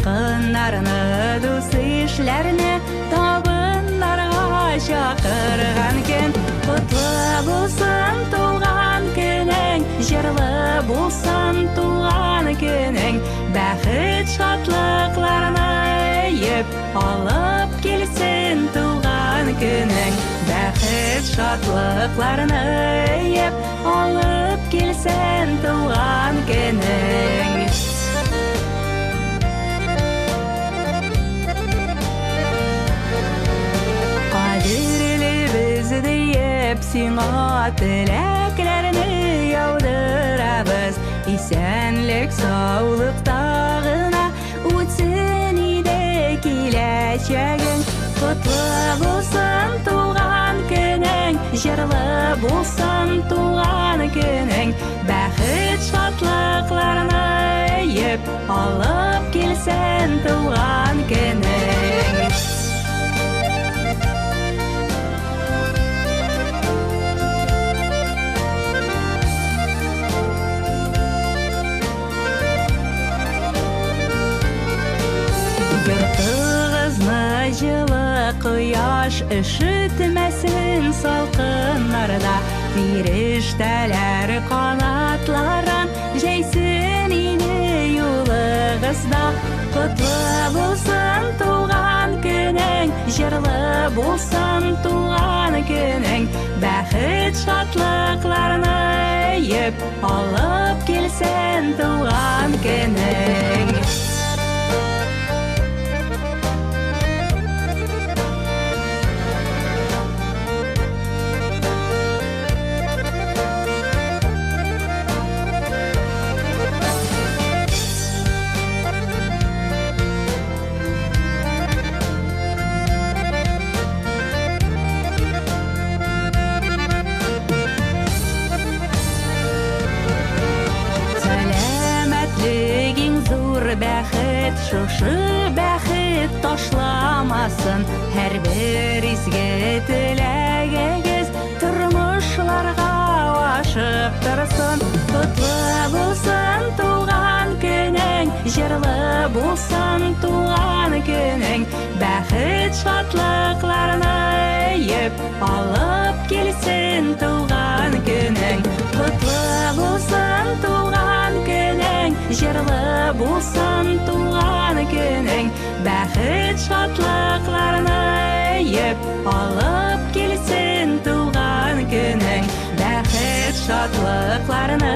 Якыннарны, дус-ишләрне табыннарга чакырган көн. Котлы булсын туган көнең, җырлы булсын туган көнең. Бәхет шатлыкларны өеп, алып килсен туган көнең. Бәхет шатлыкларны өеп, алып килсен туган көнең. Кадерлебез диеп сиңа теләкләрне яудырабыз. Исәнлек, саулыкта гына үтсен иде киләчәгең. Котлы булсын туган көнең, җырлы булсын туган көнең. Бәхет шатлыкларны өеп, алып килсен туган көнең. Йортыгызны җылы кояш өшетмәсен салкыннарда, Фирештәләр канатларын җәйсен иде юлыгызда. Котлы булсын туган көнең, җырлы булсын туган көнең. Бәхет шатлыкларны өеп, алып килсен туган көнең. Сәламәтлек иң зур бәхет, шушы бәхет ташламасын. Һәрбер изге теләгегез тормышларга ашып торсын. Котлы булсын туган көнең, җырлы булсын туган көнең. Бәхет шатлыкларны өеп, алып килсен туган көнең. Котлы булсын туган көнең, җырлы булсын туган көнең. Бәхет шатлыкларны өеп, алып килсен туган көнең. Бәхет шатлыкларны